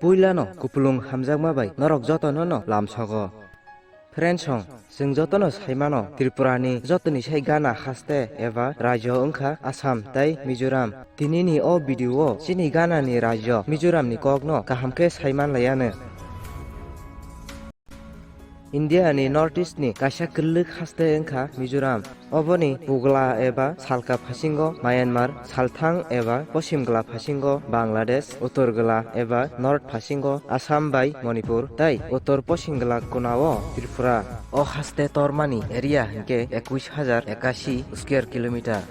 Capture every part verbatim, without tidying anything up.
Puilano kupulung hamjakma bai norok jotono no lamsogo. Friends song, chwng jotono saimano Tripura ni jotoni sai gana haste eba rajyo wngkha Assam tei Mizoram. Tini ni o video o chini gana ni rajyo Mizoram ni kok no kaham khe saiman laiya no. India ni North East ni kaisa kwlwk haste wngkha Mizoram. Oboni pugla eba salka phasingo Myanmar, salthang eba posim gla phasingo Bangladesh, utor gla eba north phasingo Assam bai Manipur, tei utor posim gla kunao Tripura. O haste tormani area hinkhe ekush hajar ekashi square kilometer.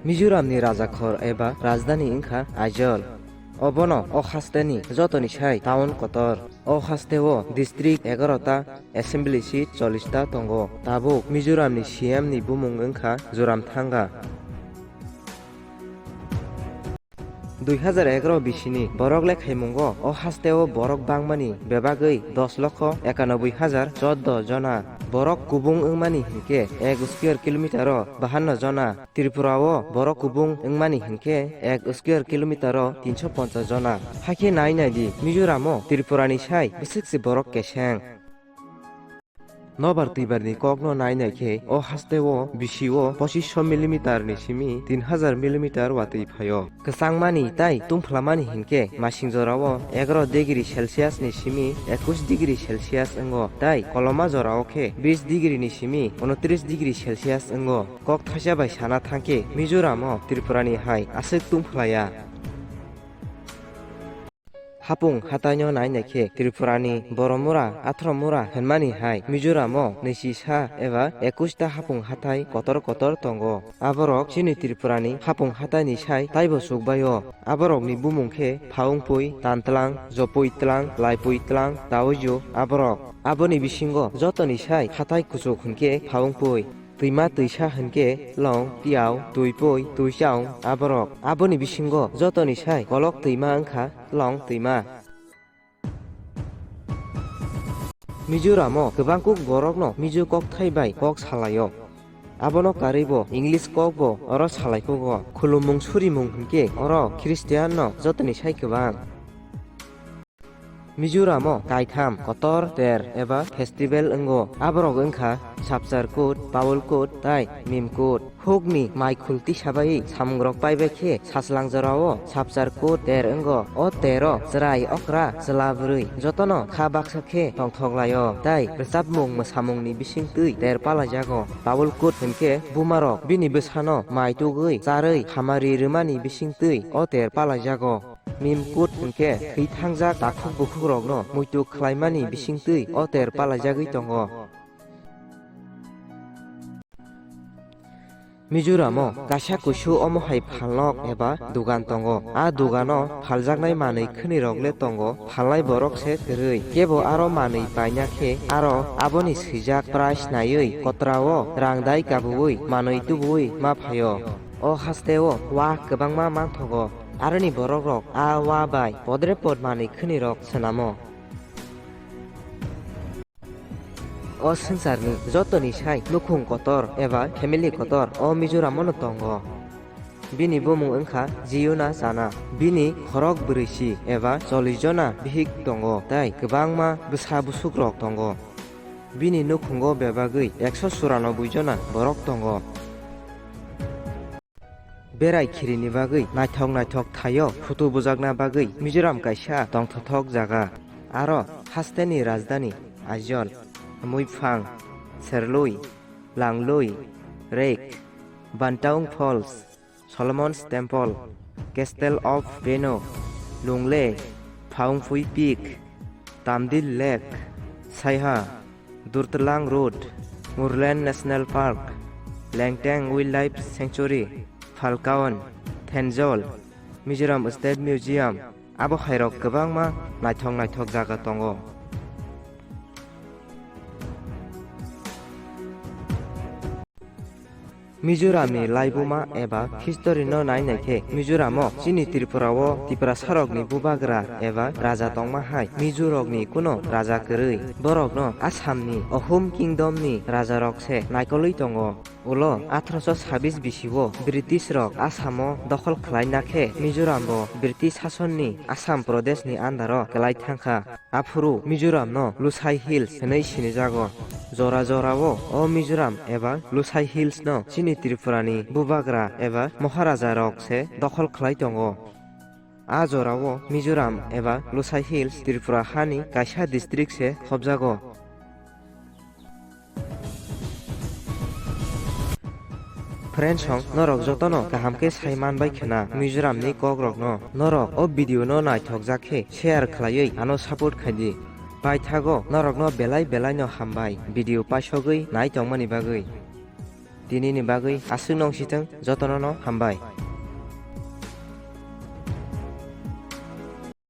Mizoram ni rajakhor eba rajdhani wngkha Aizawl. Obono o haste ni jotoni sai town kotor. O haste o district egarota, assembly seat chollish ta tongo. Tabuk Mizoram ni C M ni bumung wngkha Zoramthanga. Dui hajar egaroh bisini borok lekhaimungo o hasteo borok bangmani bebagwi dos lokho ekanoboi hajar chordo jona. Borok kubung wngmani hinkhe ek square kilometer o bahanno jona. Tripura o borok kubung wngmani hinkhe ek square kilometer o tinso ponchas jona. Hakhe nai nai di, Mizoram o Tripura ni sai bwswk se borok keseng. Nobar twibar ni kok no nai nai khe o haste o bisi o pochisho millimeter ni simi tin hajar millimeter watwi phaio. Kwchangmani tai tungphlamani hinkhe masing jora o egaroh degree Celsius ni simi ekush degree Celsius wngo, tai koloma jora o khe bish degree ni simi unotris degree Celsius wngo. Kok thaisa bai sana thangkhe Mizoram o Tripura ni hai aswk tungphlaiya. Hapung hataino nai naikhe Tripura ni Boromura, Athromura hwnmani hai Mizoram o nwichisa eba ekush ta hapung hatai kotor kotor tongo. Aborok chini Tripura ni hapung hatai ni sai taibo chukbaio. Aborok ni bumung khe Phaungpui, Tantlang, Jopui Tlang, Laipui Tlang, Taoijo aborok. Aboni bisingo jotoni sai hatai kuchuk hwnkhe Phaungpui. Twima twisa hwnkhe Long, Tiao, Tuipui, Tuichaung aborok. Aboni bisingo jotoni sai kolok twima wngkha Long twima. Mizoram o kwbang kuk borok no Mizo kokthai bai kok salaio. Abono karwi bo English kok bo oro salai kugo. Khulumung surimung hwnkhe oro Christian no jotoni sai kwbang. Mizoram o kaitham kotor ter eba festival wngo. Aborok wngkha Sapchar Kut, Paul Kut tai Mim Kut. Hukni mai khulti sabai samungrok paibai khe sachlang jorao Sapchar Kut ter wngo. O tero chwrai okra chwla bwrwi jotono kha baksa khe tongthok laio tai rwchapmung mwsamungni bisingtwi ter palaijago. Paul Kut hwnkhe bumarok bini bwsano mai tugwi charwi hamari rwmani bisingtwi o ter palaijago. Mim Kut hwnkhe thwi thangjak takhuk bukhukrokno muitu khlaimani bisingtwi o ter palaijagwi tongo. Mizoram o kaisa kusu omo hai phalnok eba dugan tongo. A dugano phaljaknai manwi khwnirok le tongo, phalnai borok se kwrwi. Kebo aro manwi paina khe aro aboni swijak price naiwi kotrao rang dai kabuwi manwi tubuwi ma phaio. O hasteo wa kwbangma manthogo. Aroni borokrok a wa bai podre pod manwi khwnirok swnamo. O swngcharni jotoni sai nukhung kotor eba family kotor o Mizoramono tongo. Bini bumung wngkha Jiuna Chana. Bini khorok bwrwisi eba chollish jona bihik tongo tei kwbangma bwsa busukrok tongo. Bini nukhungo bebagwi ekso churanobboi jona borok tongo. Berai khirini bagwi naithok naithok thaio photo bujakna bagwi Mizoram kaisa tongthothok jaga. Aro hasteni rajdhani Aizawl, Muiphang, Serlui, Langlui, Rek, Bantaung Falls, Solomon's Temple, Castle of Beno, Lunglei, Phaungphui Peak, Tamdil Lake, Saiha, Durtlang Road, Murlen National Park, Langtang Wildlife Sanctuary, Phalkaon, Thenjol, Mizoram State Museum, abo hairok kwbangma naithok naithok jaga tongo. Mizoramni laibuma eba history no nai nai khe Mizoramo chini Tripura o Tiprasarokni bubagra eba raja tongma hai Mizorokni kuno raja kwrwi. Borokno Assamni Ahom Kingdomni rajarok se naikolwi tongo. Ulo atharoso sabis bisio British rok Assam o dokhol khlaina khe Mizoram bo British sasonni Assam Pradesh ni under o kwlai thangkha. Aphuru Mizoram no Lusai Hills hwnwi sinijago. Jora jora o o Mizoram eba Lusai Hills no chini Tripura ni bubagra eba Maharaja rok se dokhol khlai tongo. A jorao Mizoram eba Lusai Hills Tripura hani kaisa district se hobjago. Friends song, norok jotono kaham khe sai man bai khwna Mizoram ni kok rok no. Norok o video no naithok jak khe share khlaiwi ano support khai di. Paithago norok no belai belai no hambai video paisogwi nai tongmani bagwi. Tini ni bagwi aswk nong sitwng jotono no hambai.